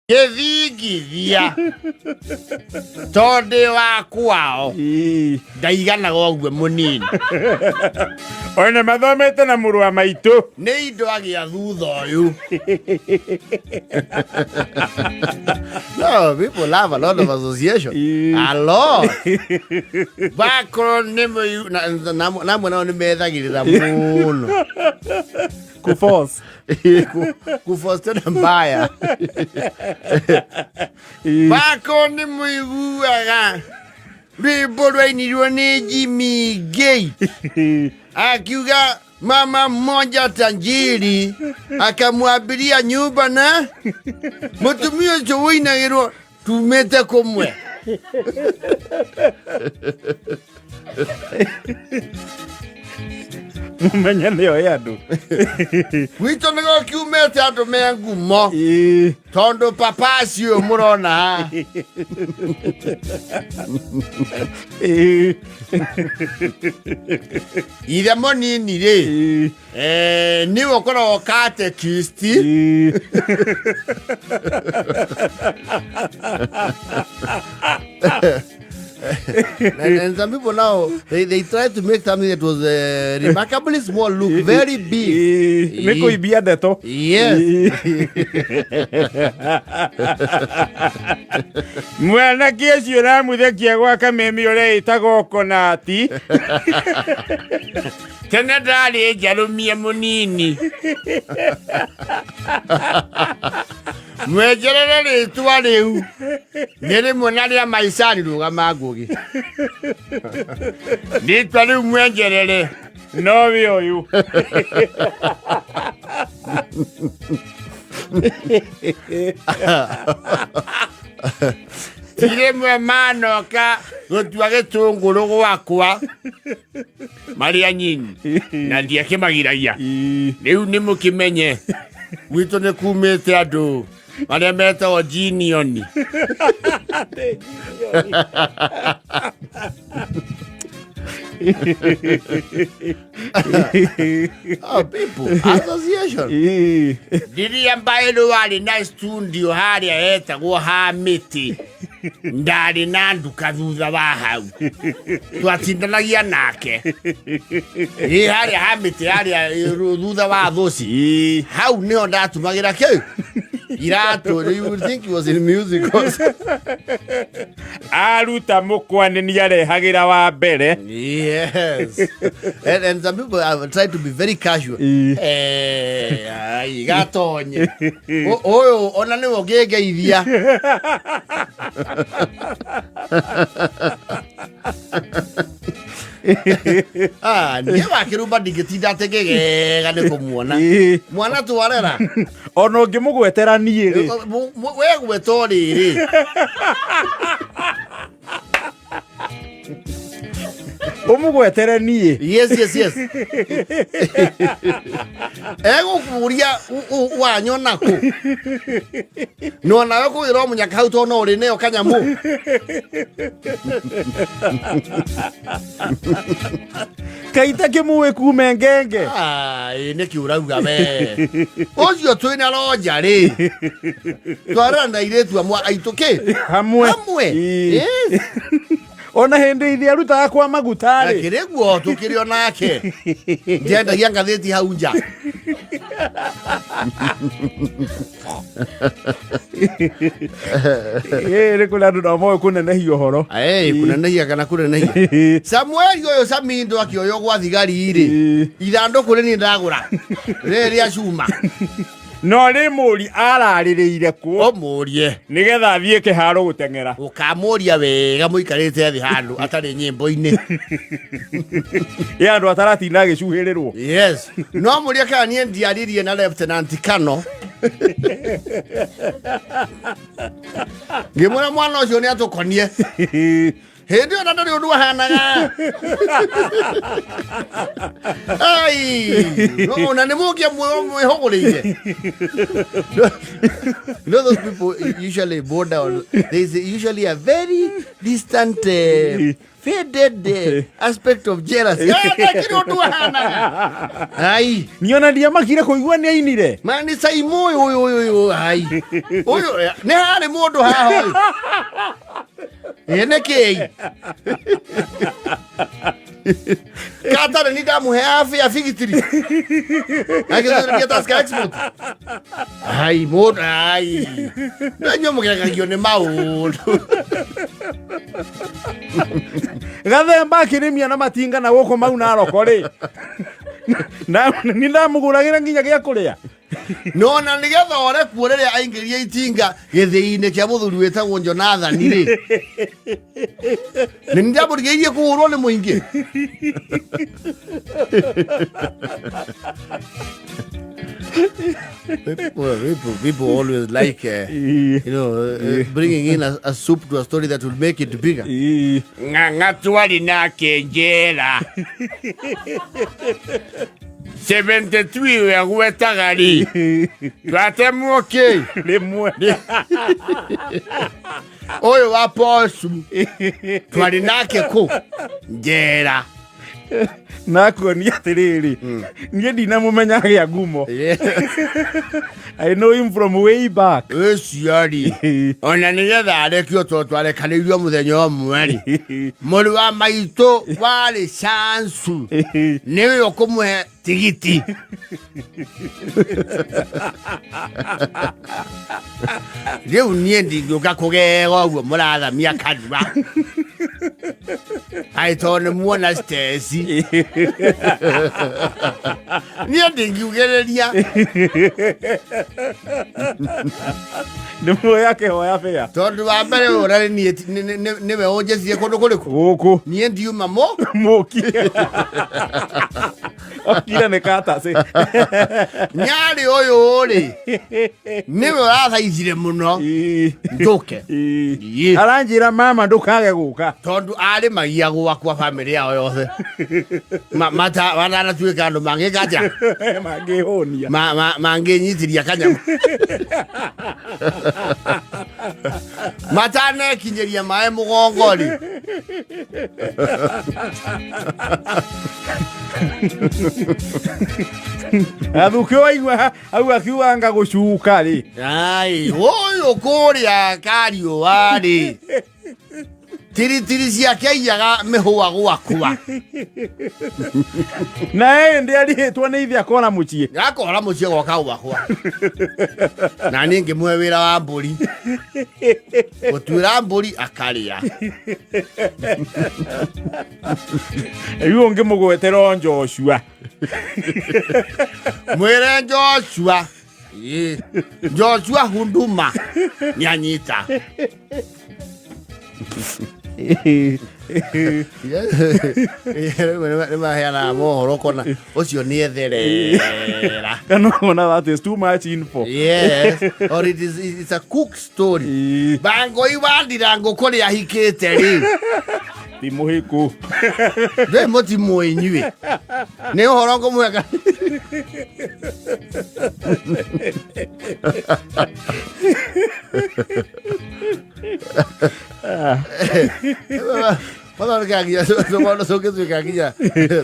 Gĩthingithia tondĩ wa kwao ndaiganaga ũguo mũnini. Ona mathomete na mũrũ wa maitũ. Nĩ indo agĩa thutha ũyũ. No, people have a lot of association. A lot. Bakorwo nĩ mũigu- na- na- namwe nao nĩ methagĩrĩra mũno. Kuforce. Kuforce tena mbaya. Bakorwo nĩ mũiguaga rwĩmbo rwainirwo nĩ Jimmy Gate akiuga mama mmoja tajiri akamwambiria nyumba na mũtumia ũcio wũinagĩrwo tumĩte kũmwe. Mũmenye nĩyo ĩ andũ. Gwitũ nĩgo kiumĩte andũ me ngumo. Tondũ papaci ũyũ mũrona haha ithe mũnini rĩ, nĩwe ũkoragwo catechist. And some people now they try to make something that was remarkably small look very big. Nĩ kũimbia ndeto. Yes. Mwanake ũcio ũramũthekia gwa kameme ũrĩa ĩtagwo konati. Tene ndarĩ njarũmie mũnini. Mwenjerere rĩtwa rĩu nĩ rĩmwe na rĩa maicani rũgama ngũgĩ. Rĩtwa rĩu mwenjerere nowe ũyũ. Ti rĩmwe manoka gũtua gĩtũngũrũ gwakwa marĩa nyinyi na ndiakĩmagiragia. Rĩu nĩ mũkĩmenye gwitũ nĩ kumĩte andũ marĩa metagwo ginioni. Oh, people association. Rĩrĩa mbaĩrũ warĩ na studio harĩa etagwo ha mĩtĩ, ndarĩ na nduka thutha wa hau twatindanagia nake ĩ harĩa ha mĩtĩ harĩa thutha wa thũci hau nĩho ndatumagĩra kĩ iratũ. You would think he was in music also. Aruta mũkwa nĩ niarehagĩra wa mbere. Yes, and some people have tried to be very casual. Ai, gatonye ũyũ ona nĩwe ũngĩngeithia. Ah, niĩ wakĩrumba ndingĩtinda atĩ ngĩgega nĩ kũmuona. Mwana twarera. Ona ũngĩmũgwetera niĩ rĩ. We gwetwo rĩrĩ. Ũmũgwetere niĩ. Yes, egũkũria wanyona kũ no nawe kũgĩra mũnyaka hau tondũ no ũrĩ neo kanyamũ. Kaita kĩmũĩ kume ngenge. Ai, nĩkĩ ũrauga we ũcio twĩna ronja rĩ twarera na airĩtu amwe aitũ kĩ hamwe hamwe. Yes. Ona hĩndĩ ithe arutaga kwa maguta rĩ. Akĩrĩ guo tũkĩrĩ o nake ndiendagia ngathĩti hau nja. Ĩ, nĩ kũrĩ andũ nao moĩ kũnenehia ũhoro. Ĩ, kũnenehia kana kũnenehia Samueli ũyũ Samindo akĩoywo gwa thigari rĩ, ithandũkũ rĩ niĩ ndagũra rĩrĩ rĩa cuma. No rĩ mũri ararĩrĩire kũ? Ũmũrie. Nĩgetha athiĩ kĩharo gũteng'era. Ũkamũria wega mũikarĩte thĩ handũ atarĩ nyĩmbo-inĩ. Ĩ andũ ataratinda agĩcuhĩrĩrwo. Yes, no mũrie kana niĩ ndiaririe na Lieutenant Kano. Ngĩmwĩra mwana ũcio nĩ atũkonie. Hĩndĩ ĩyo na ndũrĩ ũndũ ahanaga. Ai, no, na nĩ mũngĩa mwĩhũgũrĩire. You know those people usually border on, there is usually a very distant faded aspect of jealousy. Ah, ndakĩrĩ ũndũ ahanaga. Ai. Niona ndiamakire kũigua nĩ ainire. Ma nĩ caimu ũyũ ũyũ ũyũ ũyũ ai. Ũyũ nĩ harĩ mũndũ haha ũyũ. Ĩ nĩ kĩĩ? Katarĩ ni ndamũhe hafi ya bigitiri. Agĩthũria Tusker Export. Ai mũndũ ai. Na inyuĩ mũgegagio nĩ maũndũ. Gathemba akĩrĩmia na matinga na gũkũ mau Naroko rĩ. Na nĩ ndamũgũragĩra nginya gĩa kũrĩa. No na nĩgetha ore kuo rĩrĩa aingĩrie itinga gĩthĩi-inĩ kĩa mũthuri wĩtagwo Jonathan rĩ. Nĩ ndamũrigĩirie kũhũrwo nĩ mũingĩ. People always like bringing in a soup to a story that will make it bigger. Ng'ang'a twari nake njera. 72 we gwetaga rĩ. Twatemwo kĩ? Rĩmwe. Ũyũ wa pocu twarĩ nake kũ? Njera. Nakuonia atĩrĩrĩ, niĩ ndinamũmenya agĩa ngumo. I know him from way back. Ũcio-rĩ, ona nĩgetha arekio tondũ twarekanĩirio mũthenya ũmwe rĩ, mũrũ wa maitũ warĩ cancu nĩwe ũkũmũhe tigiti. Rĩu niĩ ndingĩũka kũgega ũguo mũrathamia kanua aĩ tondũ nĩ muona steci. Niĩ ndingiugĩrĩria. Nĩ muoya akĩhoya bĩa. Tondũ wa mbere ũyũ ũrarĩ niĩ nĩwe ũnjecirie kũndũ kũrĩkũ? Gũkũ. Niĩ ndiuma mũ Mũki. Okire nĩ katacĩ. Nyarĩ ũyũ rĩ nĩwe ũrathaithire mũno njũke. Ĩĩ. Aranjĩra mama ndũkage gũka. Tondũ arĩmagia gwakwa bamĩrĩ yao yothe. Matanatuĩka andũ mangĩka atĩa? Mangĩhũnia. Mangĩnyitĩria kanyamũ. Matanekinyĩria maĩ mũgongo rĩ. Athukĩ waigua au akiuga anga gũcuka rĩ. Ai, ũyũ kũrĩa kariũa rĩ. Tiritiri ciake aiyaga mĩhũa gwakwa. Na ĩndĩ arihĩtwo nĩ ithe akora mũciĩ. Akora mũciĩ gwoka gwakwa. Na niĩ ngĩmũhe wĩra wa mbũri. Gũtuĩra mbũri akarĩa. Rĩu ũngĩmũgwetera o Joshua. Mwĩre Joshua. Ĩĩ. Joshua Hunduma nĩanyita. Nĩ maheanaga mohoro kona ũcio nĩ etherera. Kana ona that is too much info. Yes, or it's a cook story. Bangoi wa ndirango kũrĩa ahikĩte rĩ. Ti mũhiku. Ndĩ mũtimũ inyuĩ. Nĩ ũhoro ngũmweka. Mathondekaga nginya tũmaũndũ tũngĩtuĩka nginya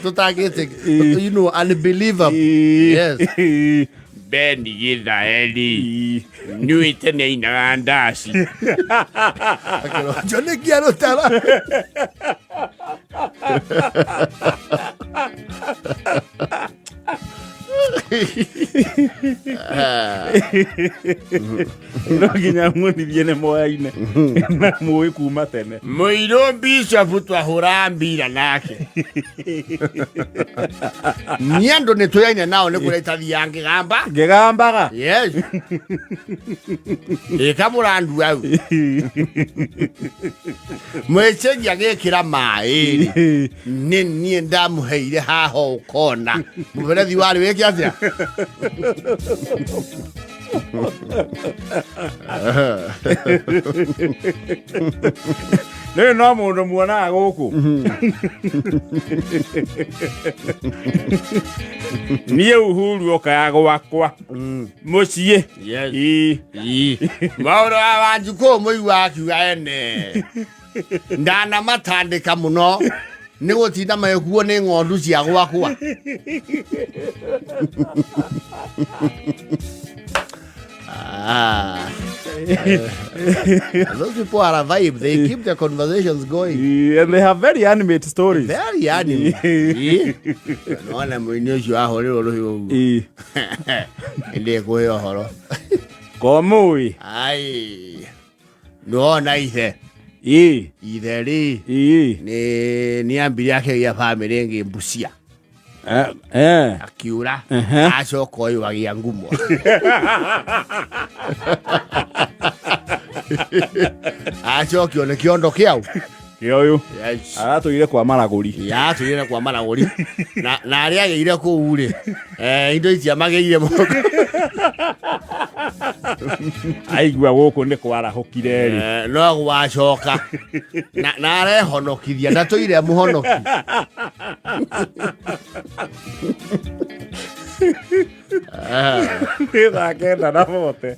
tũtangĩtĩ, unbelievable. Yes. Ben Githaeli nĩũĩte nĩ ainaga ndaci. Akĩronjo nĩ kia rũtara. No nginya muonithie nĩ moyaine na mũĩ kuma tene. Mũirũ Bishop twahũra mbira nake. Niĩ andũ nĩ tũyaine nao nĩ kũrĩa itathiaga ngĩgamba. Ngĩgambaga. Yes. Ĩka mũrandu au. Mwĩcegi agĩkĩra maĩ rĩ. Nĩ niĩ ndamũheire haha ũkona. Mũberethi warĩ wĩke atĩa? Nĩ no mũndũ muonaga gũkũ. Niĩ Uhuru okaga gwakwa mũciĩ. Yes. Ĩĩ. Ii. Maũndũ wa Wanjikũ mũigua akiuga ene ndanamatandĩka mũno nĩ gũtinda magĩkuo nĩ ng'ondu cia gwakwa. Ah. Those people are a vibe. They keep the conversations going. Ĩĩ, and they have very animate stories. Very animal. Ii. Nona mũini ũcio ahũrĩrwo rũhiũ ũguo. Ĩĩ. Ĩndĩ kũhe ũhoro. Komũĩ. Ai. Nĩwona ithe. Ĩĩ. Ithe rĩ Ĩĩ. nĩ nĩ ambire akĩgĩa bamĩrĩ ĩngĩ Busia. Eh, eh. Akiura. Ehe. Acoka ũyũ agĩa ngumo. Acokio nĩ kĩondo kĩau. Kĩoyũ. Yes. Aratũire kwa maragũri. Yatũire kwa maragũri. Na na arĩa agĩire kũu rĩ, eh, indo itiamagĩire mũno. Aigua gũkũ nĩ kwarahũkire rĩ. Eh, no gwacoka na na arehonokithia ndatũire mũhonoki. Nĩ thaa 9 na bote.